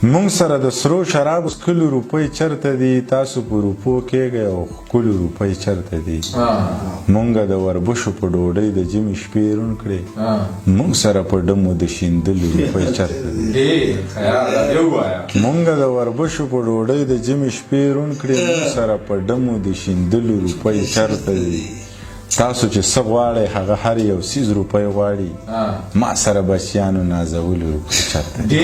مونږ سره د سرو شرابو څښلو روپۍ چرته دي، تاسو په روپو کېږئ او ښکلو روپۍ چرته دي. مونږ د وربشو په ډوډۍ د ژمي شپې روڼ کړې، مونږ سره په ډمو د شیندلو روپۍ چرته دي. مونږ د وربشو په ډوډۍ د ژمي شپې روڼ کړې، مونږ سره په ډمو د شیندلو روپۍ چرته دي. تاسو چې څه غواړئ هغه هر یو څیز روپۍ غواړي، ما سره بچیانو نازولو روپۍ چرته دي.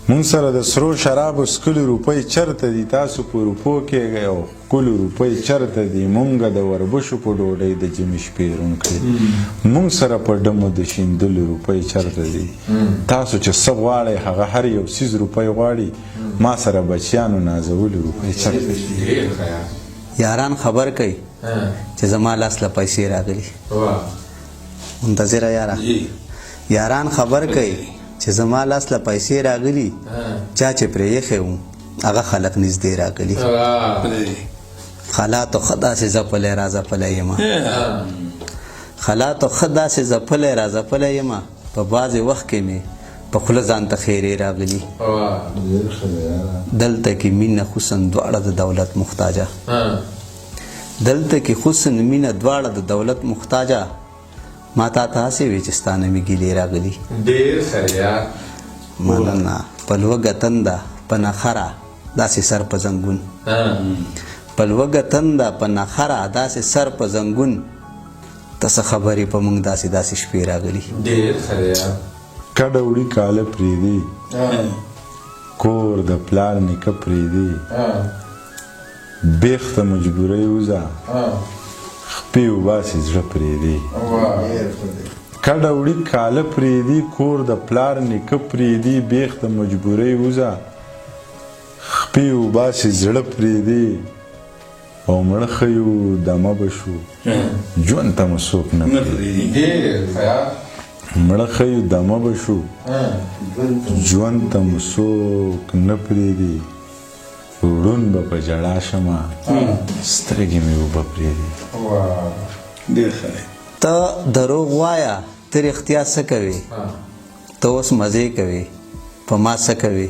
مونږ سره د سرو شرابو څکلو روپۍ چرته دي، تاسو په روپو کېږئ او ښکلو روپۍ چرته دي. مونږ د وربشو په ډوډۍ د ژمي شپې روڼ کړې، مونږ سره په ډمو د شیندلو روپۍ چرته دي. تاسو چې څه غواړئ هغه هر یو څیز روپۍ غواړي، ما سره بچیانو نازولو روپۍ چرته دي. یاران خبر کوي چې زما لاس له پیسې راغلي. منتظره یاره، یاران خبر کوي چې زما لاس له پیسې راغلي، چا چې پرې ایښی وم هغه خلک نږدې راغلي. خلاتو ښه داسې ځپلی را ځپلی یم، خلاتو ښه داسې ځپلی را ځپلی یم، په بعضې وخت کې مې په خوله ځان ته خیرې راغلي. دلته کې مینه حسن دواړه د دولت محتاجه، دلته کې حسن مینه دواړه د دولت محتاجه، ما تا ته هسې وې چې ستا نه مې ګیلې راغلي. ډېر ښه یار. مننه. په لوږه تنده په نخره داسې سر په زنګون، په لوږه تنده په نخره داسې سر په زنګون، ته څه خبرې په موږ داسې داسې شپې راغلي. ډېر ښه یار. کډه وړي کاله پرېږدي، کور د پلار نیکه پرېږدي، بېخ ته مجبورۍ وځه، خپې وباسي زړه پرېږدي. کډه وړي کاله پرېږدي، کور د پلار نیکه پرېږدي، بېخ ته مجبورۍ وځه، خپې وباسي زړه پرېږدي. او مړه ښه یو دمه به شو، ژوند ته مو څوک نه پرېږدي. مړه ښه یو دمه به شو، ژوند ته مو څوک نه پرېږدي. ړوند به په ژړا شمه، سترګې مې اوبه پرېږدي. ډېر ښه دی. ته دروغ وایه، ته رښتیا څه کوې؟ ته اوس مزې کوې، په ما څه کوې؟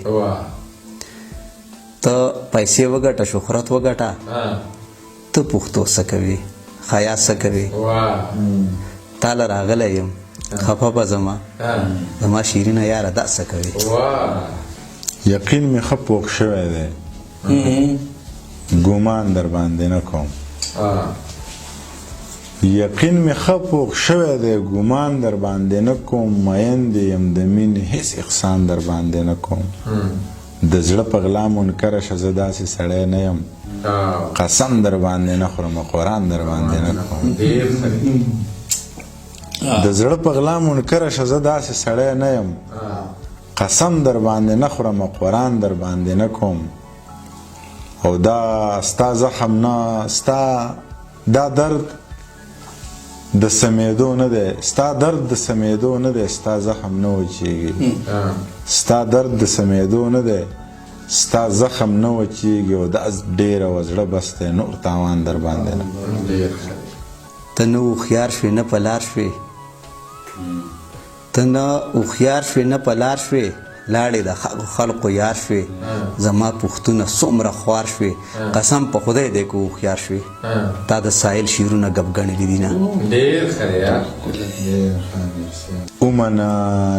ته پیسې وګټه، شهرت وګټه، ته پښتو څه کوې، حیا څه کوې؟ تا له راغلی یم، خفه به زما، زما شیرینه یاره دا څه کوې؟ یقین مې ښه پوخ شوی دی، ګومان در باندې نه کوم. یقین مې ښه پوخ شوی دی، ګومان در باندې نه کوم. مین دې یم د مینې، هېڅ احسان در باندې نه کوم. د زړه په غلا منکره شه، زه داسې سړی نه یم. قسم در باندې نه خورم، قرآن در باندې نه کوم. د زړه په غلا منکره شه، زه داسې سړی نه یم. قسم در باندې نه خورم، قرآن در باندې نه کوم. او دا ستا زخم نه، ستا دا درد د سمېدو نه دی، ستا درد د سمېدو نه دی، ستا زخم نه وچېږي. ستا درد د سمېدو نه دی، ستا زخم نه وچېږي. او دا ډېره وه زړه بس دی، نور تاوان در باندې نه. ته نه هوښیار شوې نه په لار شوې، ته نه هوښیار شوې نه په لار شوې، لاړې د خلقو یار شوې، زما پښتونه څومره خوار شوې، قسم په خدای دی که هوښیار شوې. تا د ساحل شعرونه ګپ ګڼلي دي نه. ډېر ښه دی یار. ومنه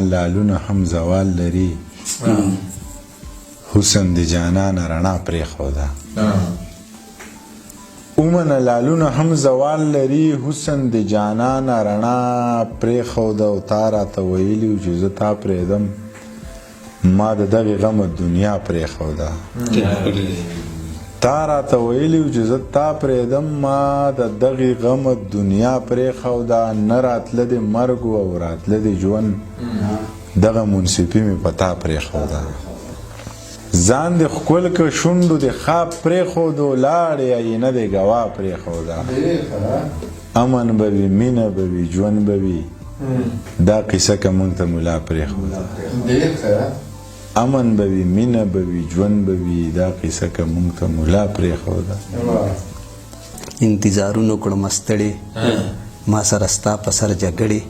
لالونه هم زوال لري، حسن د جانانه رڼا پرېښوده. ومنه لالونه هم زوال لري، حسن د جانانه رڼا پرېښوده. او تا راته ویلي وو چې زه تا پرېږدم، ما د دغې غمه دنیا پرېښوده. تا راته ویلي وو چې زه تا پرېږدم، ما د دغې غمه دنیا پرېښوده. نه راتله دې مرګ او راتله دې ژوند، دغه منصفي مې په تا پرېښوده. ځان دې ښکل که شونډو دې خاپ پرېښودو، لاړې آیینه دې ګواه پرېښوده. امن به وي، مینه به وي، ژوند به وي، دا قصه که مونږ ته ملا پرېښوده. امن به وي، مینه به وي، ژوند به وي، دا قصه که مونږ ته ملا پرېښوده. انتظارونو کړم ستړې، ما سره ستا په سر جګړې،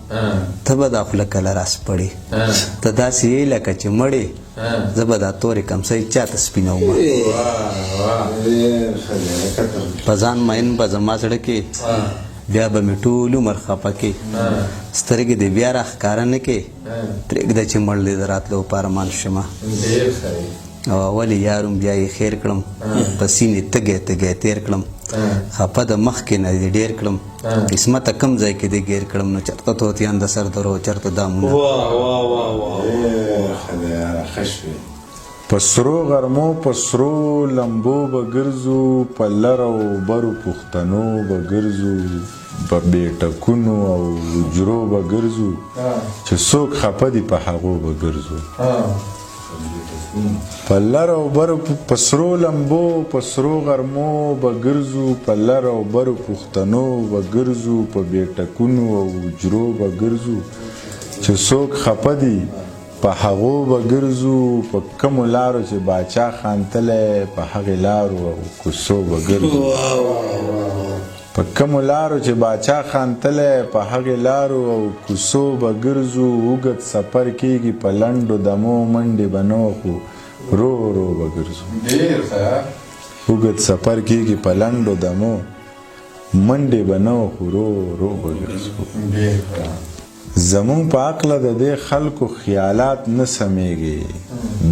ته به دا خوله کله راسپړې، ته داسې یې لکه چې مړې، زه به دا تورې کمسۍ چاته سپینوم. په ځان مین به زما زړه کې، بیا به مې ټول عمر خفه کې، سترګې دې بیا را ښکاره نه کې، پرېږده چې مړ دې د راتلو په ارمان شمه. او اول یاروم بیا یې خیر کړم، په سینې تږی تږی تېر کړم، خفه د مخکې نه دې ډېر کړم، قسمته کم ځای کې دې ګیر کړم، نو چېرته طوطیان د سر درو چېرته دامونه. په سرو غرمو په سرو لمبو به ګرځو، په لر او برو پښتنو به ګرځو، په بیټکونو او حجرو به ګرځو، چې څوک خفه دي په هغو به ګرځو. په لر او برو په سرو لمبو په سرو غرمو به ګرځو، په لر او برو پښتنو به ګرځو، په بیټکونو او حجرو به ګرځو، چې څوک خفه دي په هغو به ګرځو، په کومو لارو چې باچا خان تللی په هغې لارو او کوڅو به ګرځو. په کومو لارو چې باچا خان تللی په هغې لارو او کوڅو به ګرځو، اوږد سفر کېږي په لنډو دمو، منډې به نه وهو رو رو به ګرځو. اوږد سفر کېږي په لنډو دمو، منډې به نه وهو رو رو به ګرځو. زمونږ په عقله د دې خلکو خیالات نه سمېږي،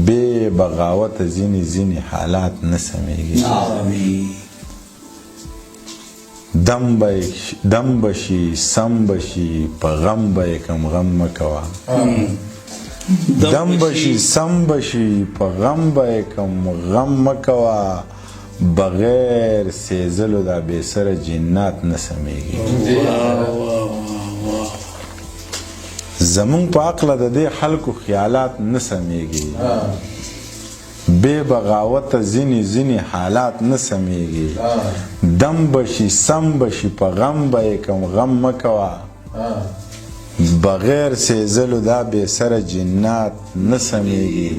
بې بغاوته ځینې ځینې حالات نه سمېږي. دم به شي سم به شي په غم به یې کم غم مه کوه، دم به شي سم به شي په غم به یې کم غم مه کوه، بغیر سېزلو دا بې سره جنات نه سمېږي. زمونږ په عقله د دې خلکو خیالات نه سمېږي، بې بغاوته ځینې ځینې حالات نه سمېږي. دم به شي سم به شي په غم به یې کم غم مه کوه، بغیر سېزلو دا بې سره جنات نه سمېږي.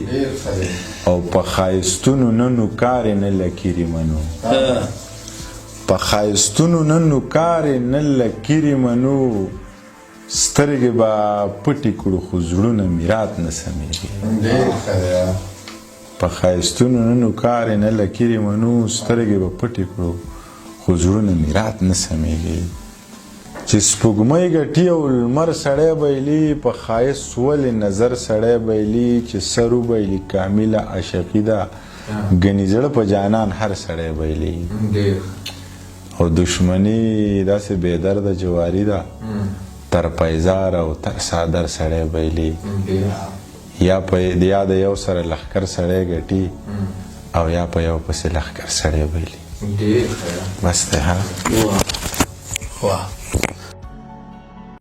او په ښایستونو نه نوکارې نه لکیرې منو، په ښایستونو نه نوکارې نه لکیرې منو، سترګې به پټې کړو خو زړونه میرات نه سمېږي. په ښایستونو نه نوکارې نه لکیرې منو، سترګې به پټې کړو خو زړونه میرات نه سمېږي. چې سپوږمۍ ګټي او لمر سړی بایلي، په ښایست ولې نظر سړی بایلي، چې سر وبایلي کامله عاشقي ده، ګنې زړه په جانان هر سړی بایلي. او دښمني داسې بې درده جواري ده، تر پیزار او تر څادر سړی بایلي، یا د یو سره لښکر سړی ګټي او یا په یو پسې لښکر سړی بایلي. بس دی. ها واه.